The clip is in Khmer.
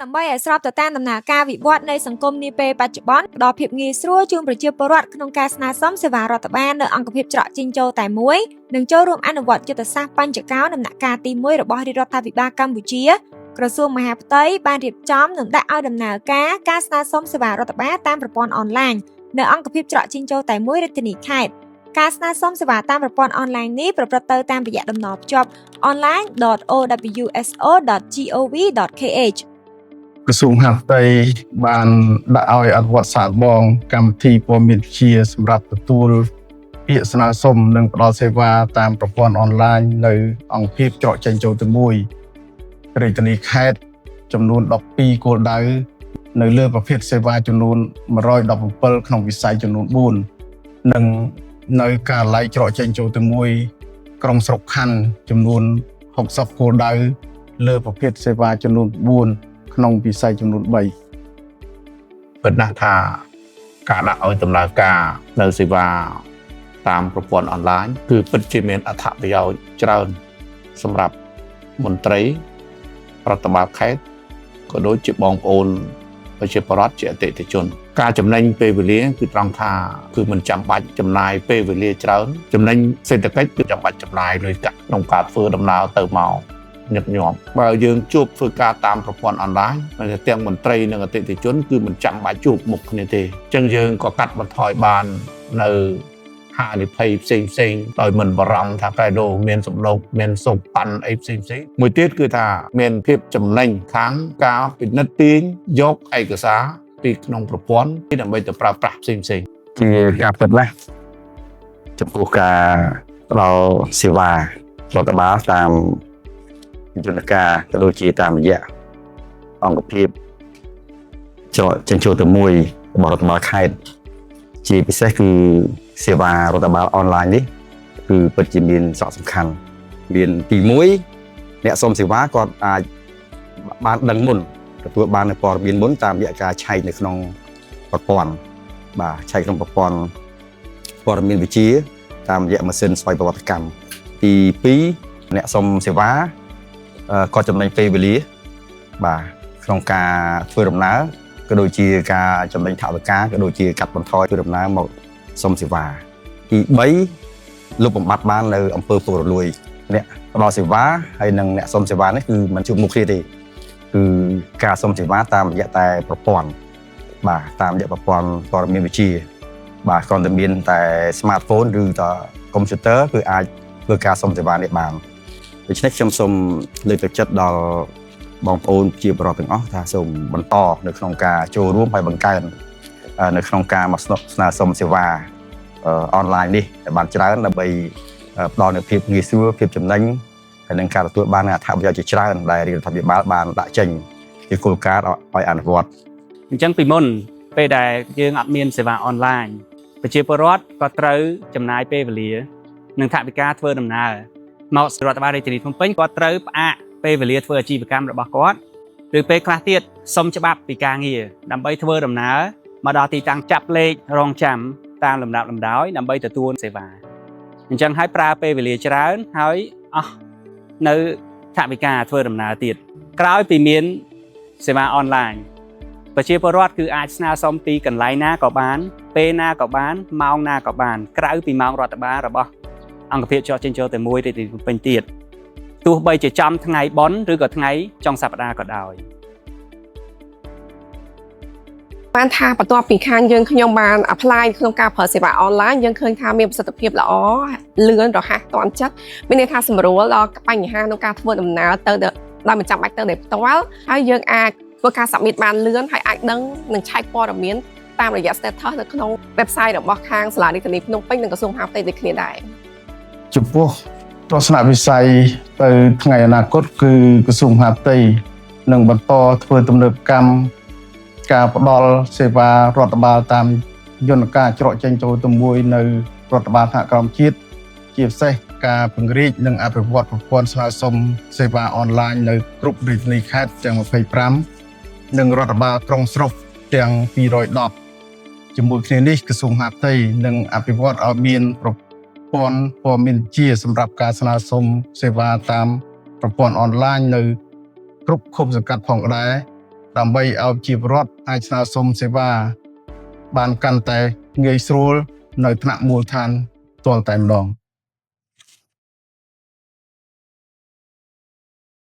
ដើម្បីឲ្យស្របទៅតាមដំណើរការវិវត្តនៃសង្គមនាពេលបច្ចុប្បន្នផ្ដល់ភាពងាយស្រួលជូនប្រជាពលរដ្ឋក្នុងការស្នើសុំសេវារដ្ឋបាលនៅអង្គភាពច្រកចេញចូលតែមួយនិងចូលរួមអនុវត្តយុទ្ធសាស្ត្របញ្ចកោណដំណាក់កាលទី1របស់រាជរដ្ឋាភិបាលកម្ពុជាក្រសួងមហាផ្ទៃបានរៀបចំនិងដាក់ឲ្យដំណើរការការស្នើសុំសេវារដ្ឋបាលតាមប្រព័ន្ធអនឡាញនៅអង្គភាពច្រកចេញចូលតែមួយរាជធានីខេត្តការស្នើសុំសេវាតាមប្រព័ន្ធអនឡាញនេះប្រព្រឹត្តទៅតាមរយៈតំណភ្ជាប់ online.owso.gov.kh ក្រសួងមហាផ្ទៃបានដាក់ឲ្យអនុវត្តសាកល្បងកម្មវិធីព័ត៌មានវិទ្យាសម្រាប់ទទួលពាក្យស្នើសុំនិងផ្ដល់សេវាតាមប្រព័ន្ធអនឡាញនៅអង្គភាពច្រកចេញចូលតែមួយរាជធានីខេត្តចំនួន12គោលដៅនៅលើប្រភេទសេវាចំនួន117ក្នុងវិស័យចំនួន4និងនៅការិយាល័យច្រកចេញចូលតែមួយក្រុងស្រុកខណ្ឌចំនួន60គោលដៅលើប្រភេទសេវាចំនួន4ក្នុងវិស័យចំនួន3 ពិតណាស់ថាការដាក់ឲ្យដំណើរការនៅសេវាតាមប្រព័ន្ធអនឡាញគឺពិតជាមានអត្ថប្រយោជន៍ច្រើនសម្រាប់មន្ត្រីរដ្ឋបាលខេត្តក៏ដូចជាបងប្អូនប្រជាពលរដ្ឋជាអតិថិជនការចំណេញពេលវេលាគឺត្រង់ថាគឺមិនចាំបាច់ចំណាយពេលវេលាច្រើនចំណេញសេដ្ឋកិច្ចគឺចាំបាច់ចំណាយលុយកាក់ក្នុងការធ្វើដំណើរទៅមកញឹកញាប់បើយើងជួបធ្វើការតាមប្រព័ន្ធអនឡាញទាំងមន្ត្រីនិងអតិថិជនគឺមិនចាំបាច់ជួបមុខគ្នាទេអញ្ចឹងយើងក៏កាត់បន្ថយបាននៅហានិភ័យផ្សេងផ្សេងដោយមិនបារម្ភថាក្រែដូមានសំណូកមានសុខប៉ាន់អីផ្សេងផ្សេងមួយទៀតគឺថាមានភាពចំណេញខាងការពិនិត្យទាញយកឯកសារពីក្នុងប្រព័ន្ធដើម្បីទៅប្រើប្រាស់ផ្សេងផ្សេង ជាការពិតណាស់ចំពោះការផ្ដល់សេវារដ្ឋបាលតាមយន្តការក៏ដូចជាតាមរយៈអង្គភាពច្រកចេញចូលទៅមួយរបស់រដ្ឋបាលខេត្តជាពិសេសគឺសេវារដ្ឋបាលអនឡាញនេះគឺពិតជាមានសារៈសំខាន់មានទី1អ្នកសុំសេវាគាត់អាចបានដឹងមុនទទួលបាននូវព័ត៌មានមុនតាមរយៈការឆែកនៅក្នុងប្រព័ន្ធបាទឆែកក្នុងប្រព័ន្ធព័ត៌មានវិទ្យាតាមរយៈម៉ាស៊ីនស្វ័យប្រវត្តិកម្មទី2អ្នកសុំសេវាគាត់ចំណេញពេលវេលាបាទក្នុងការធ្វើដំណើរក៏ដូចជាការចំណេញថវិកាក៏ដូចជាកាត់បន្ថយធ្វើដំណើរមកសុំសេវាទី3លុបបំបាត់បាននៅអំពើពុករលួយអ្នកផ្ដល់សេវាហើយនិងអ្នកសុំសេវានេះគឺមិនជួបមុខគ្នាទេគឺការសុំសេវាតាមរយៈតែប្រព័ន្ធបាទតាមរយៈប្រព័ន្ធព័ត៌មានវិទ្យាបាទគ្រាន់តែមានតែ smartphone ឬតែ computer គឺអាចធ្វើការសុំសេវានេះបានដូច្នេះខ្ញុំសូមលើកទឹកចិត្តដល់បងប្អូនជាពលរដ្ឋទាំងអស់ថាសូមបន្តនៅក្នុងការចូលរួមហើយបង្កើននៅក្នុងការមកស្នើសុំសេវាអនឡាញនេះឲ្យបានច្រើនដើម្បីផ្ដល់នូវភាពងាយស្រួលភាពចំណេញហើយនឹងការទទួលបានអត្ថប្រយោជន៍ជាច្រើនដែលរាជរដ្ឋាភិបាលបានដាក់ចេញជាគោលការណ៍ឲ្យអនុវត្ត អញ្ចឹងពីមុនពេលដែលយើងអត់មានសេវាអនឡាញប្រជាពលរដ្ឋក៏ត្រូវចំណាយពេលវេលានិងថវិកាធ្វើដំណើរមករដ្ឋបាលរាជធានីភ្នំពេញគាត់ត្រូវផ្អាកពេលវេលាធ្វើអាជីវកម្មរបស់គាត់ឬពេលខ្លះទៀតសុំច្បាប់ពីការងារដើម្បីធ្វើដំណើរមកដល់ទីតាំងចាប់លេខរងចាំតាមលំដាប់លំដោយដើម្បីទទួលសេវាអញ្ចឹងហើយប្រើពេលវេលាច្រើនហើយអស់នៅថវិកាធ្វើដំណើរទៀតក្រោយពីមានសេវាអនឡាញប្រជាពលរដ្ឋគឺអាចស្នើសុំពីកន្លែងណាក៏បាន ពេលណាក៏បានម៉ោងណាក៏បានក្រៅពីម៉ោងរដ្ឋបាលរបស់អង្គភាពច្រកចេញចូលតែមួយរាជធានីភ្នំពេញទៀតទោះបីជាចំថ្ងៃបុណ្យឬក៏ថ្ងៃចុងសប្តាហ៍ក៏ដោយ បានថាបន្ទាប់ពីខាងយើងខ្ញុំបាន apply ក្នុងការប្រើសេវាអនឡាញយើងឃើញថាមានប្រសិទ្ធភាពល្អលឿនរហ័សទាន់ចិត្តមានន័យថាសម្រួលដល់បញ្ហាក្នុងការធ្វើដំណើរទៅដោយមិនចាំបាច់ទៅដោយផ្ទាល់ហើយយើងអាចធ្វើការ submit បានលឿនហើយអាចដឹងនិងឆែកព័ត៌មានតាមរយៈ status នៅក្នុង website របស់ខាងសាលារាជធានីភ្នំពេញនិងក្រសួងមហាផ្ទៃដូចគ្នាដែរ ចំពោះទស្សនវិស័យទៅថ្ងៃអនាគតគឺក្រសួងមហាផ្ទៃនឹងបន្តធ្វើទំនើបកម្មការផ្ដល់សេវារដ្ឋបាលតាមយន្តការច្រកចេញចូលទៅមួយនៅរដ្ឋបាលថ្នាក់ក្រោមជាតិជាពិសេសការពង្រីកនិងអភិវឌ្ឍប្រព័ន្ធស្នើសុំសេវាអនឡាញនៅគ្រប់រាជធានីខេត្តទាំង25និងរដ្ឋបាលក្រុងស្រុកទាំង210ជាមួយគ្នានេះក្រសួងមហាផ្ទៃនឹងអភិវឌ្ឍឲ្យមានប្រព័ន្ធព័ត៌មានវិទ្យាសម្រាប់ការស្នើសុំសេវាតាមប្រព័ន្ធអនឡាញនៅគ្រប់ឃុំសង្កាត់ផងដែរ។ ដើម្បីឲ្យប្រជាពលរដ្ឋអាចស្នើសុំសេវាបានកាន់តែងាយស្រួលនៅថ្នាក់មូលដ្ឋានផ្ទាល់តែម្ដង។